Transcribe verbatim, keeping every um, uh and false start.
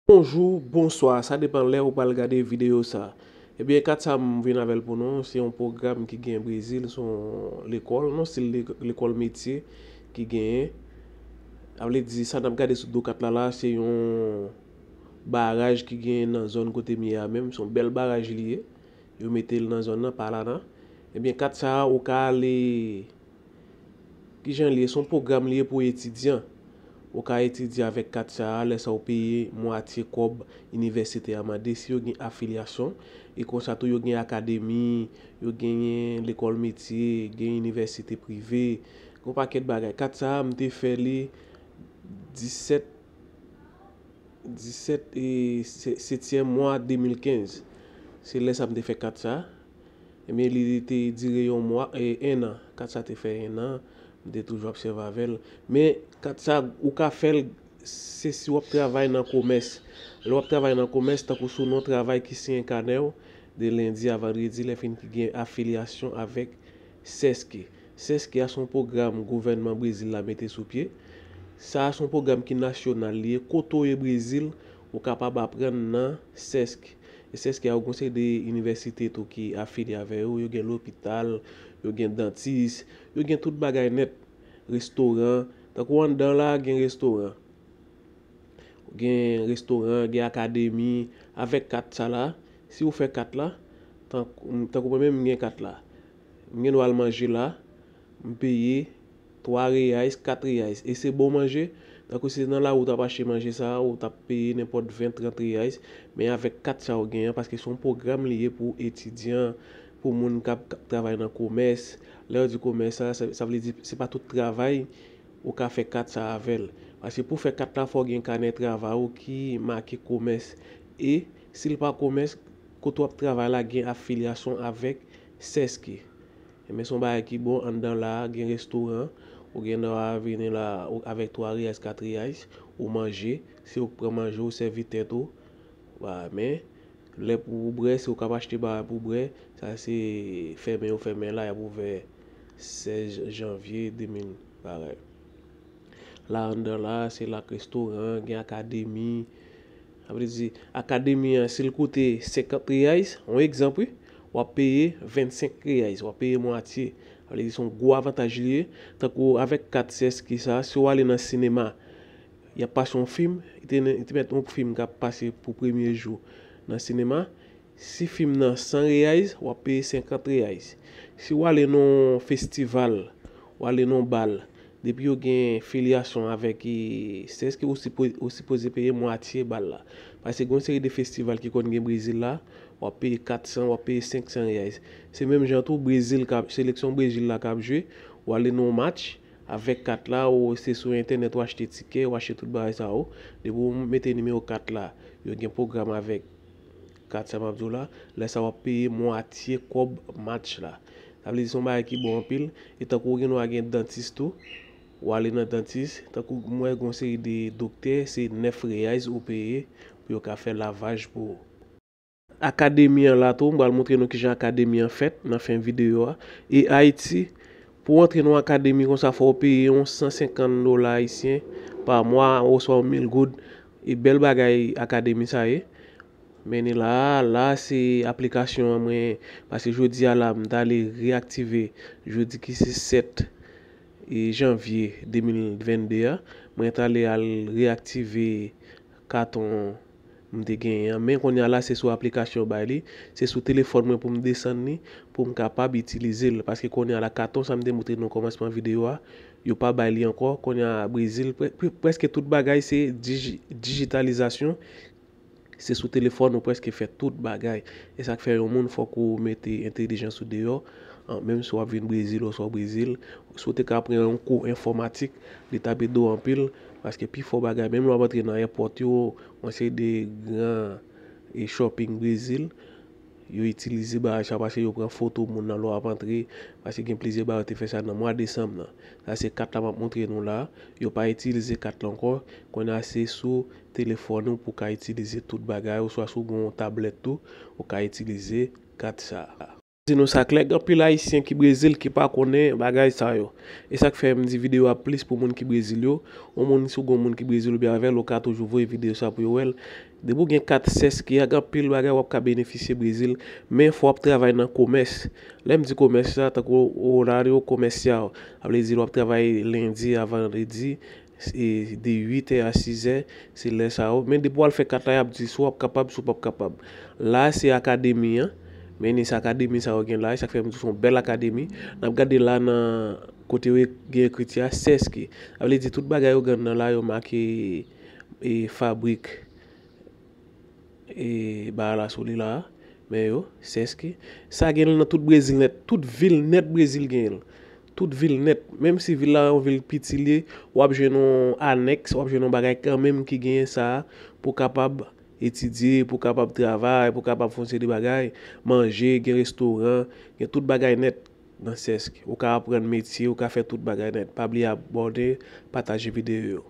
Bonjou, bonswa, sa depann lè ou pral gade videyo sa. Ebyen, kat sa m vin avè l pou nou, se yon pwogram ki gen Brezil, se yon lekòl, non, se le- lekòl metye ki genyen. Sa vle di, sa n ap gade sou do kat la la, se yon baraj ki genyen nan zòn kote m ye a menm, se yon bèl baraj li ye. Yo mete l nan zòn nan, pa la nan. Ebyen, kat sa a, ou ka ale Kijan li ye? Se yon pwogram li ye pou etidyan. Ou ka etidye avèk kat sa a, lè sa ou peye mwatye kòb inivèsite a mande si yo gen afilyasyon. E konsa tou, yo gen akademi, yo genyen lekòl metye, gen inivèsite prive, gen yon pakèt bagay. Kat sa a, m te fè li disèt, disèt e se- setyèm mwa de mil kenz. Se lè sa m te fè kat sa a. Ebyen, li te dire yon mwa, e, en an. Kat sa te fè en an, m te toujou ap sèvi avè l. Men, kat sa, ou ka fè l, se si w ap travay nan komès. Lè w ap travay nan komès, tankou si w nan yon travay ki siyen kanè w, de lendi a vandredi, lè fin ki gen afilyasyon avèk sèske. Sèske a se yon pwogram gouvènman Brezil la mete sou pye. Sa a se yon pwogram ki nasyonal li ye. Kote w ye Brezil, ou kapab aprann nan sèske. E sèske a, ou gen yon seri de inivèsite tou ki afilye avè yo. Yo gen lopital, yo gen dantis, yo gen tout bagay nèt. Restoran. Tankou anndan la, gen restoran. Gen restoran, gen akademi. Avèk kat sa la, si ou fè kat la, tank- tankou mwen menm, m gen kat la. M gen dwa al manje la, m peye twa reais, kat reais. E se bon manje. Tankou si se nan lari ou t ap achte manje sa a, ou t ap peye nenpòt ven, trant reais. Men avèk kat sa ou genyen an, paske se yon pwogram li ye pou etidyan, pou moun k ap, k ap travay nan komès. Lè yo di komès la, sa, sa vle di se pa tout travay ou ka fè kat sa avè l. Paske pou fè kat la, fò w gen kanè travay ou ki make komès. E si l pa komès, kote w ap travay la gen afilyasyon avèk sèske. Men se yon bagay ki bon anndan la a, gen restoran, ou gen dwa vini la ou- avèk twa reais, kat reais, ou manje, se ou k pran manje, ou sèvi tèt ou. Wa, men, lè pou ou bwè, se ou k ap achte bagay pou bwè, sa se fèmen yo fèmen la, y ap ouvè sèz janvye de mil bagay. La anndan la, se la k restoran, gen akademi. Sa vle di, akademi an, si l koute senkant reais, yon egzanp, wi, w ap peye vennsenk reais, w ap peye mwatye. Sa vle di, se yon gwo avantaj li ye. Tankou avèk kat sèske sa, si w ale nan sinema, y ap pase yon fim, li te, li te mèt yon fim k ap pase pou premye jou nan sinema. Si fim nan san reais, w ap peye senkant reais. Si w ale nan yon festival, w ale nan yon bal, depi yo gen filyasyon avèk, e, sèske ou sipo- ou sipoze peye mwatye bal la. Paske gen yon seri de festival ki konn gen Brezil la, w ap peye kat san, w ap peye senk san reais. Se menm jan tou, Brezil k ap- seleksyon Brezil la k ap jwe, w ale nan yon match, avèk kat la, ou se sou entènèt ou achte tikè, ou achte tout bagay sa yo. Depi ou mete nimewo kat la, yo gen pwogram avèk kat sa m ap di w la, lè sa w ap peye mwatye kòb match la. Sa vle di se yon bagay ki bon anpil. E tankou ou gen dwa gen dantis tou, ou ale nan dantis, tankou m wè gen yon seri de doktè, se nèf reais ou peye pou yo ka fè lavaj pou ou. Akademi an la tou, m pral montre nou kijan akademi an fèt nan fen videyo a. E Ayiti, pou w antre nan yon akademi konsa, fò w peye yon san senkant dola ayisyen pa mwa, oswa yon mil goud. E bèl bagay akademi sa ye. Men ni la a, la a se aplikasyon an mwen, paske jodi a la, m t ale reyaktive, jodi ki se sèt e janvye de mil vennde a, mwen t ale al reyaktive katon m te genyen an. Men kounye a la, se sou aplikasyon yo bay li, se sou telefòn mwen pou m desann li, pou m kapab itilize l. Paske kounye a la, katon sa m te montre nou nan kòmansman videyo a, yo pa bay li ankò. Kounye a, Brezil, prè- prè- prèske tout bagay se diji- dijitalizasyon. Se sou telefòn ou prèske fè tout bagay. E sa k fè yon moun fòk ou mete entèlijans ou deyò. An, menm si w ap vin Brezil oswa w Brezil, si w te ka pran yon kou enfòmatik, li t ap ede w anpil. Paske pifò bagay, menm lè w ap antre nan èpòt yo, yon seri de gran e shopping Brezil, yo itilize bagay sa paske yo pran foto moun nan lè w ap antre. Paske gen plizyè bagay yo te fè sa nan mwa desanm nan. Sa se kat la m ap montre nou la. Yo pa itilize kat la ankò. Kounye a se sou telefòn ou pou w ka itilize tout bagay, oswa si w gen yon tablèt tou, ou ka itilize kat sa a. Di nou sa klè, gen anpil Ayisyen ki Brezil ki pa konnen bagay sa yo. E sa k fè m di videyo a plis pou moun ki Brezil yo. Yon moun, si w gen yon moun ki Brezil oubyen avè l, ou ka toujou voye videyo sa pou yo wè l. Depi w gen kat Sesc, gen anpil bagay w ap ka benefisye Brezil, men fò w ap travay nan komès. Lè m di komès la, tankou horário comercial, sa vle di w ap travay lendi a vandredi, e de uit è a sis è, se lè sa yo. Men depi w al fè kat la, y ap di si w ap kapab, si w p ap kapab. La, se akademi an. Men ni sa akademi sa yo gen la, e sa k fè m di se yon bèl akademi. N ap gade la nan kote yo gen ekriti a, Sesc. Sa vle di tout bagay yo gen nan la, yo make e fabrik e bagay la sou li la a. Men yo, Sesc. Sa gen l nan tout Brezil nèt. Tout vil nèt Brezil gen l. Tout vil nèt. Menm si vil la yon vil piti l ye, w ap jwenn yon anèks, w ap jwenn yon bagay kanmenm ki genyen sa a pou kapab etidye, pou kapab travay, pou kapab fè yon seri de bagay, manje, gen restoran, gen tout bagay nèt nan Sesc. Ou ka aprann metye, ou ka fè tout bagay nèt. Pa bliye abòne, pataje videyo yo.